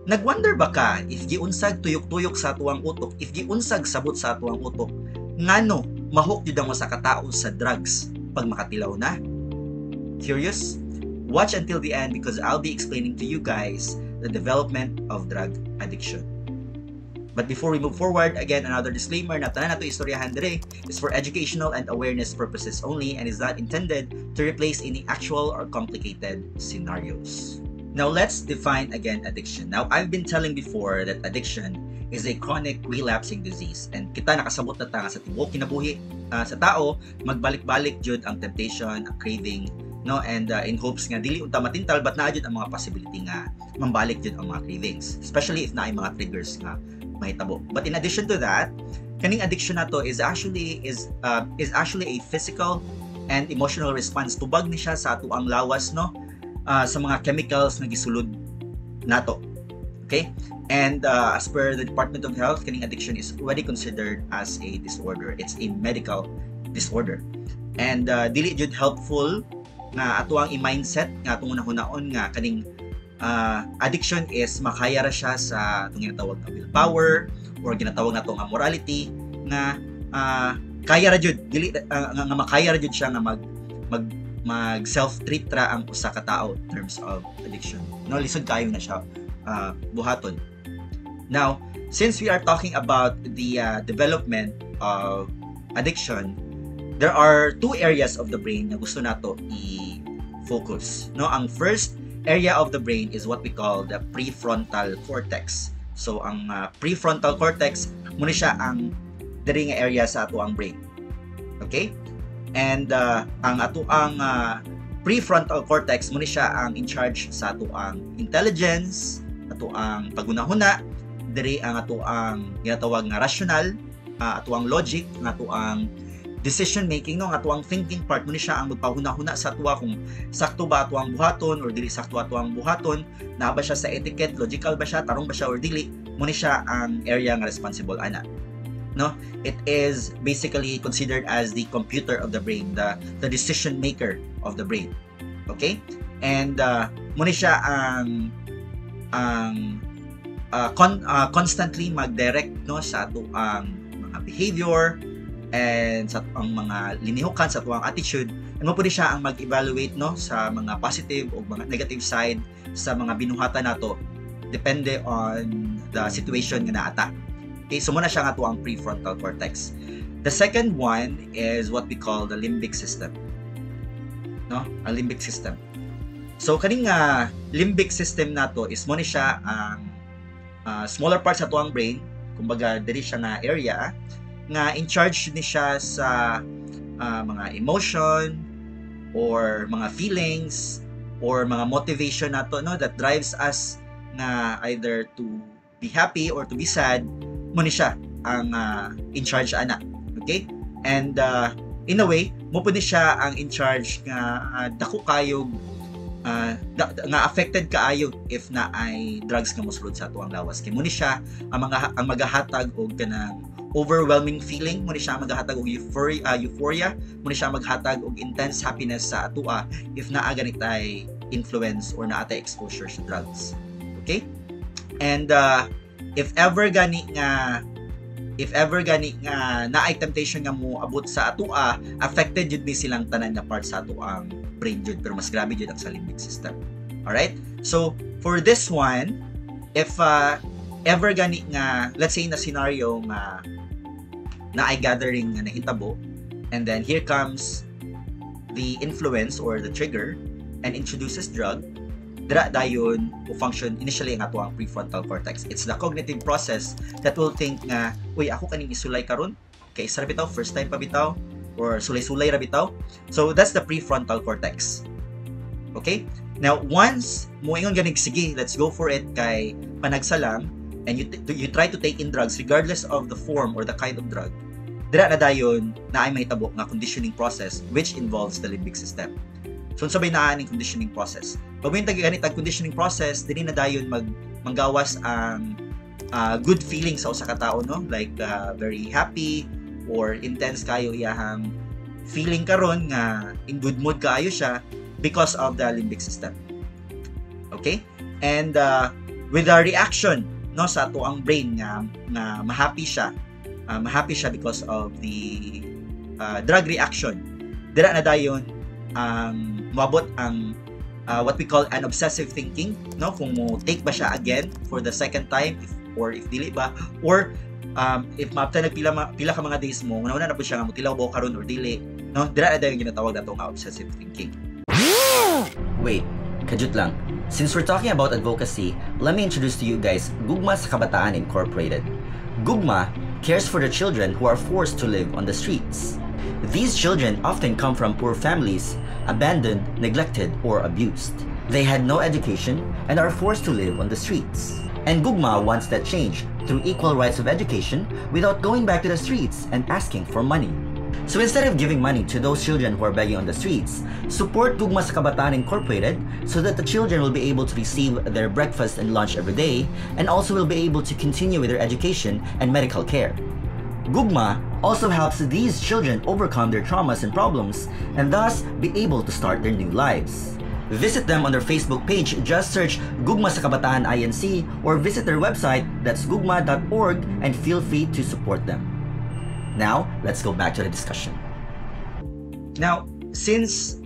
Nagwonder ba ka if giunsag tuyok-tuyok sa atuang utok, if giunsag sabot sa atuang utok, ngano ma-hook jud ang usa ka tao sa drugs pag makatilaw na? Curious? Watch until the end because I'll be explaining to you guys the development of drug addiction. But before we move forward, again, another disclaimer na tanan nato istoryahan dire is for educational and awareness purposes only and is not intended to replace any actual or complicated scenarios. Now, let's define again addiction. Now, I've been telling before that addiction is a chronic relapsing disease and kita nakasabot na ta nga sa tibuok kinabuhi sa tao, magbalik-balik jud ang temptation, ang craving, no, and in hopes nga dili unta matintal, but naa jud ang mga possibility nga mambalik jud ang mga cravings, especially if naay mga triggers nga mahitabo. But in addition to that, kaning addiction nato is actually a physical and emotional response. Tubag ni siya sa atuang lawas, no, sa mga chemicals nga gisulod nato. Okay? And as per the Department of Health, kaning addiction is already considered as a disorder. It's a medical disorder. And dili jud helpful nga ato ang i-mindset nga atong hunahunaon nga kaning addiction is makaya ra siya sa atong ginatawag nga willpower or ginatawag nato nga morality nga kaya ra jud dili nga makaya ra jud siya nga mag mag mag self-treat ra ang usa ka tao in terms of addiction, no? Lisod kayo na siya buhaton. Now, since we are talking about the development of addiction, there are two areas of the brain na gusto nato i-focus, no? Ang first area of the brain is what we call the prefrontal cortex. So ang prefrontal cortex mao ni siya ang diri nga area sa ato ang brain. Okay? And ang ato ang prefrontal cortex, mao ni siya ang in charge sa ato ang intelligence, ato ang pagunahuna, diri ang ato ang ginatawag nga rational, ato ang logic, ang ato ang decision making, no, ang ato ang thinking part. Mao ni siya ang magpahuna-huna sa atuwa kung sakto ba ato ang buhaton or dili sakto ato ang buhaton, naa ba siya sa etiquette, logical ba siya, tarong ba siya or dili. Mao ni siya ang area nga responsible ana, no? It is basically considered as the computer of the brain, the decision maker of the brain. Okay? And mao ni siya ang constantly mag-direct, no, sa ato ang mga behavior and sa ang mga linihukan, sa atuang attitude, and mao pud siya ang mag-evaluate, no, sa mga positive o mga negative side sa mga binuhatan nato depende on the situation nga naa ta. Okay, so mao na siya nga ang prefrontal cortex. The second one is what we call the limbic system, no? Ang limbic system. So kaning limbic system nato is mao ni siya ang smaller part sa atuang brain, kumbaga diri siya nga area nga in charge ni siya sa mga emotion or mga feelings or mga motivation nato, no, that drives us na either to be happy or to be sad. Mao ni siya ang in charge ana. Okay? And in a way, mao pud ni siya ang in charge nga dako kayog nga affected kaayo if naay drugs nga mosulod sa atuang lawas, kay mao ni siya ang magahatag og kanang overwhelming feeling, mao ni siya ang magahatag og euphoria, mao ni siya ang maghatag og intense happiness sa atua if naa ganit ay influence or naa tay exposure sa drugs. Okay? And if ever gani nga naay temptation nga mo abot sa atua, affected jud ni silang tanan nga part sa atuang brain jud, pero mas grabe jud ang sa limbic system. Alright? So for this one, if ever gani nga, let's say, na scenario nga naay gathering nga nahitabo and then here comes the influence or the trigger and introduces drug, dira dayon o function initially ang ato ang prefrontal cortex. It's the cognitive process that will think nga, "Uy, ako kaning isulay karon kay isa ra bitaw, first time pa bitaw, or sulay-sulay ra bitaw." So that's the prefrontal cortex. Okay? Now, once moingon ganig, "Sige, let's go for it kay panagsa lang," and you try to take in drugs regardless of the form or the kind of drug, dira na dayon naay mahitabo nga conditioning process which involves the limbic system. So unsa bay naa ning conditioning process? Pag may ganit ang conditioning process, dili na dayon manggawas ang good feeling sa usa ka tawo, no, like very happy or intense kayo iyahang feeling karon nga in good mood kaayo siya because of the limbic system. Okay? And With the reaction, no, sa atoang brain nga ma-happy siya, ma-happy siya because of the drug reaction, dira na dayon ang moabot ang what we call an obsessive thinking, no, kung mo take ba siya again for the second time if, or if dili ba, or if maabtan nagpila pila ka mga days mo una na po siya nga motilaw ba karon or dili, no? Dira na dayon ginatawag nato nga obsessive thinking. Wait, kajut lang. Since we're talking about advocacy, let me introduce to you guys Gugma sa Kabataan Incorporated. Gugma cares for the children who are forced to live on the streets. These children often come from poor families, abandoned, neglected, or abused. They had no education and are forced to live on the streets. And Gugma wants that change through equal rights of education without going back to the streets and asking for money. So instead of giving money to those children who are begging on the streets, support Gugma sa Kabataan Incorporated so that the children will be able to receive their breakfast and lunch every day and also will be able to continue with their education and medical care. Gugma also helps these children overcome their traumas and problems and thus be able to start their new lives. Visit them on their Facebook page, just search Gugma sa Kabataan INC, or visit their website, that's gugma.org, and feel free to support them. Now, let's go back to the discussion. Now, since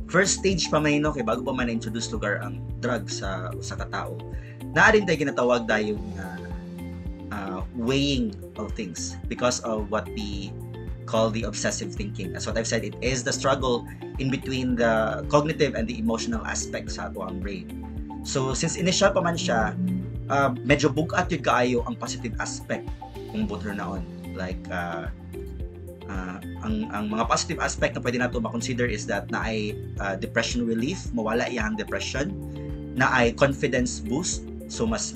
first stage pa may, no, kay bago pa man na-introduce lugar ang drug sa usa ka tawo, naa din tay ginatawag dayon nga weighing of things because of what we call the obsessive thinking. As what I've said, it is the struggle in between the cognitive and the emotional aspects sa atoang brain. So, since initial pa man siya, medyo bugat jud kaayo ang positive aspect kung butter naon. Like, ang mga positive aspect na pwede nato ma-consider is that naay depression relief, mawala iyang depression, naay confidence boost, so mas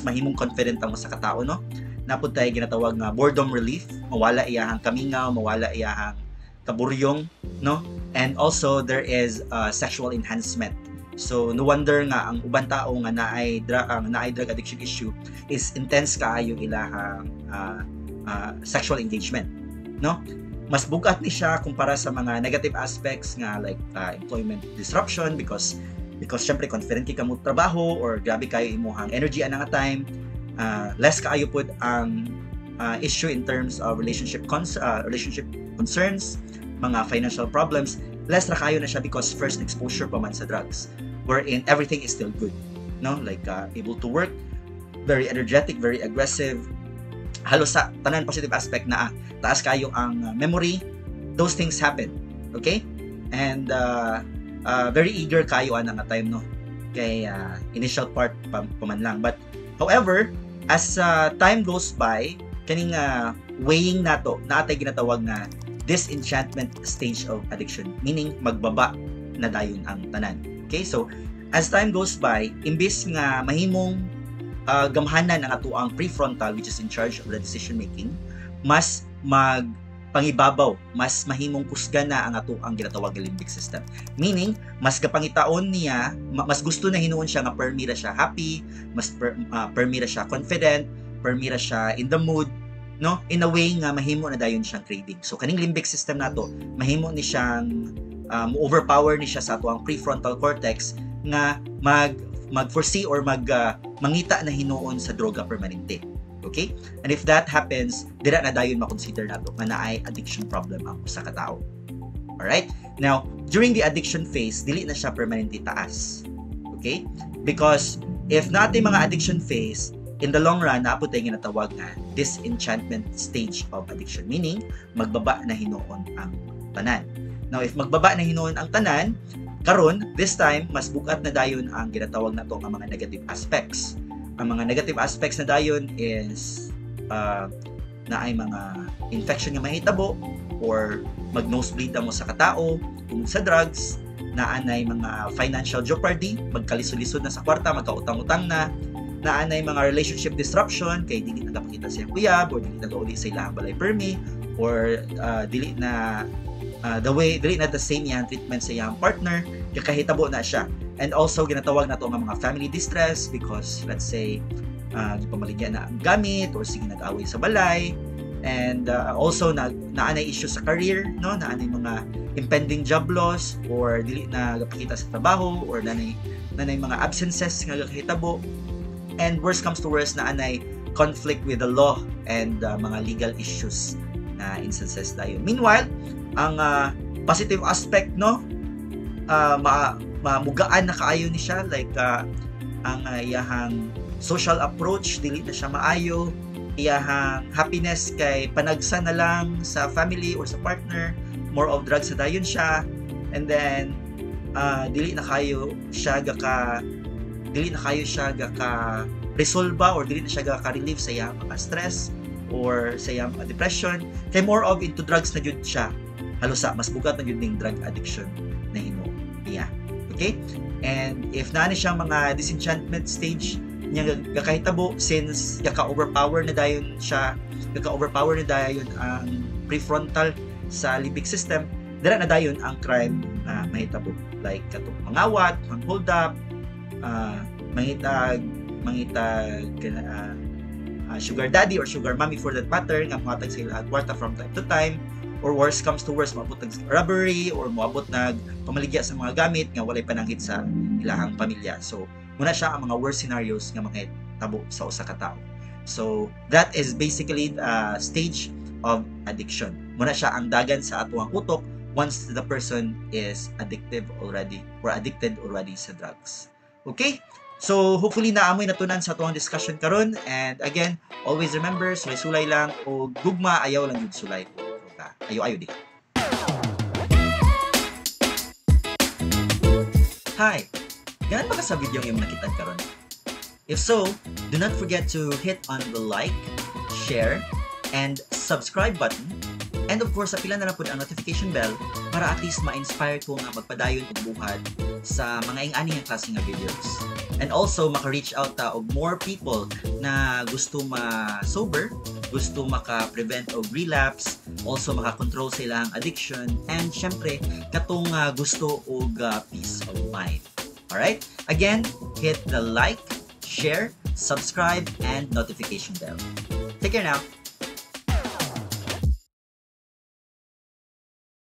mahimong confident ang usa ka tao, no? Naa pod tay ginatawag nga boredom relief, mawala iyang kamingaw, mawala iyang kaburyong, no? And also there is sexual enhancement. So no wonder nga ang uban tao nga naay drug addiction issue is intense kaayo ilahang sexual engagement, no? Mas bugat ni siya kumpara sa mga negative aspects nga like employment disruption because syempre confident ka mo trabaho or grabe kayo imuhang energy ana nga time, less kaayo pud ang issue in terms of relationship concerns, mga financial problems, less ra kayo na siya because first exposure pa man sa drugs wherein everything is still good, no? Like able to work, very energetic, very aggressive, halos sa tanan positive aspect na taas kayo ang memory, those things happen, okay? And very eager kayo ana nga time, no, kay initial part pa man lang. But however, as time goes by, kaning weighing nato, naa tay ginatawag na disenchantment stage of addiction, meaning magbaba na dayon ang tanan, okay? So as time goes by, imbis nga mahimong gamhanan ang atoang prefrontal, which is in charge of the decision making, mas mag pangibabaw, mas mahimong kusgan na ang atoang ginatawag nga limbic system. Meaning, mas gapangitaon niya, mas gusto na hinuon siya nga permi ra siya happy, mas permi ra siya confident, permi ra siya in the mood, no? In a way nga mahimo na dayon siyang craving. So kaning limbic system nato, mahimo ni siyang overpower ni siya sa atoang prefrontal cortex nga mag-foresee or mangita na hinuon sa droga permanente. Okay? And if that happens, dira na dayon makonsider nato nga naay addiction problem ang usa ka tawo. Alright? Now, during the addiction phase, dili na siya permanently taas. Okay? Because if naa tay mga addiction phase, in the long run, naa pod tay ginatawag nga disenchantment stage of addiction. Meaning, magbaba na hinuon ang tanan. Now, if magbaba na hinuon ang tanan, karon, this time, mas bugat na dayon ang ginatawag nato nga mga negative aspects. Ang mga negative aspects na dayon is naay mga infection nga mahitabo or mag-nosebleed mo sa katao tungod sa drugs, naa nay mga financial jeopardy, magkalisod-lisod na sa kwarta, magkautang-utang na, naa nay mga relationship disruption kay dili na gapakita sa iyang uyab or dili na gauli sa ilahang balay permi or dili na the way dili na the same iyang treatment sa iyang partner, kakahitabo na siya. And also ginatawag nato nga mga family distress because, let's say, gipamaligya na ang gamit or sige nag-away sa balay. And also na naanay issue sa career, no, naanay mga impending job loss or dili na gapakita sa trabaho or nanay mga absences nga gakahitabo. And worst comes to worst, na anay conflict with the law and mga legal issues na instances dayon. Meanwhile, ang positive aspect, no, mamugaan na kaayo ni siya, like ang iyahang social approach dili na siya maayo, iyahang happiness kay panagsa na lang sa family or sa partner, more of drugs sa dayon siya, and then dili na kayo siya gaka resolba or dili na siya gaka relieve sa iyang mga stress or sa iyang mga depression, kay more of into drugs na jud siya. Halos sa mas bugat na jud ning drug addiction na hino niya, okay? And if naa ni siyang mga disenchantment stage niya gakahitabo, since gaka-overpower na dayon siya, gaka-overpower na dayon ang prefrontal sa limbic system, dira na dayon ang crime na mahitabo, like katong mangawat, mang hold up, mangitag sugar daddy or sugar mommy for that matter, nga mohatag sa ilang kwarta from time to time, or worst comes to worst, moabot nag robbery or moabot nag pamaligya sa mga gamit nga walay pananghit sa ilahang pamilya. So muna siya ang mga worst scenarios nga mahitabo sa usa ka tawo. So that is basically the stage of addiction. Muna siya ang dagan sa atuang utok once the person is addictive already or addicted already sa drugs. Okay? So, hopefully naa moy natunan sa atuang discussion karon, and again, always remember, sulay-sulay lang o gugma, ayaw lang jud sulay. Ayo-ayo diha. Hi! Ganahan ba ka sa video nga imong nakitaan karon? If so, do not forget to hit on the like, share, and subscribe button. And of course, apila na lang pud ang notification bell para at least ma-inspire ko nga magpadayon og buhat sa mga ing-ani nga klase nga videos. And also, maka-reach out ta og more people na gusto ma-sober, gusto maka-prevent og relapse, also maka-control sa ilang addiction, and syempre, katong gusto og peace of mind. Alright? Again, hit the like, share, subscribe, and notification bell. Take care now.